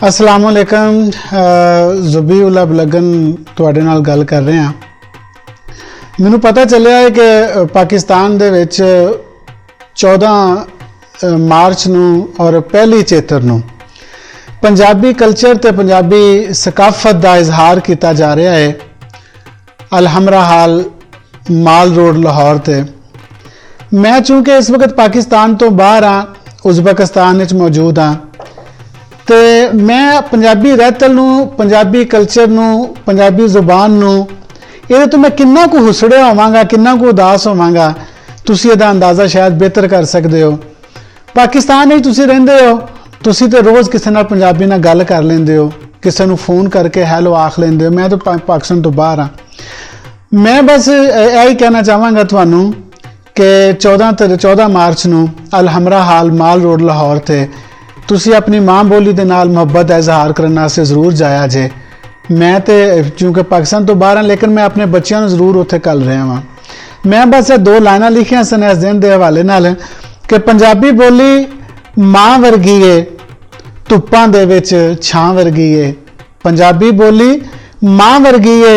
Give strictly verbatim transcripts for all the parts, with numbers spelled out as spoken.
السلام علیکم۔ زبی اللہ بلگن تواڈے نال گل کر رہے ہاں۔ مینوں پتہ چلیا ہے کہ پاکستان دے وچ چودہ مارچ نوں اور پہلی چیتر نوں پنجابی کلچر تے پنجابی ثقافت دا اظہار کیتا جا رہا ہے الحمرا ہال مال روڈ لاہور تے۔ میں چونکہ اس وقت پاکستان تو باہر ہاں، ازبکستان وچ موجود ہاں، تے میں پنجابی رہتل نوں، پنجابی کلچر نوں، پنجابی زبان نوں، ایہدے تو میں کنا کو ہسڑیا ہوواں گا، کنا کو اداس ہوواں گا، تسی ایہدا اندازہ شاید بہتر کر سکدے ہو۔ پاکستان وچ تسی رہندے ہو، تسی تے روز کسے نال پنجابی نال گل کر لیندے ہو، کسے نوں فون کر کے ہیلو آکھ لیندے ہو۔ میں تو پا- پاکستان تو باہر ہاں۔ میں بس اے- ایہی کہنا چاہواں گا تانوں کہ چودہ تر- چودہ مارچ نوں الحمرا ہال مال روڈ لاہور تے تسی اپنی ماں بولی دے نال محبت دا اظہار کرن واسطے ضرور جایا جے۔ میں تے چونکہ پاکستان تو باہر ہاں، لیکن میں اپنے بچیاں نوں ضرور اتھے کل رہیا ہاں۔ میں بس اے دو لائناں لکھیاں سن اس دن دے حوالے نال کہ پنجابی بولی ماں ورگی ہے، دھپاں دے وچ چھاں ورگی ہے۔ پنجابی بولی ماں ورگی ہے،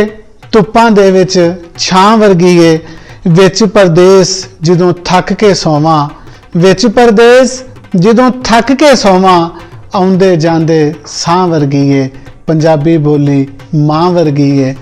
دھپاں دے وچ چھاں ورگی ہے۔ وچ پردیس جدوں تھک کے سوواں، وچ پردیس جدوں تھک کے سوواں، آوندے جاندے ساں ورگی ہے۔ پنجابی بولی ماں ورگی ہے،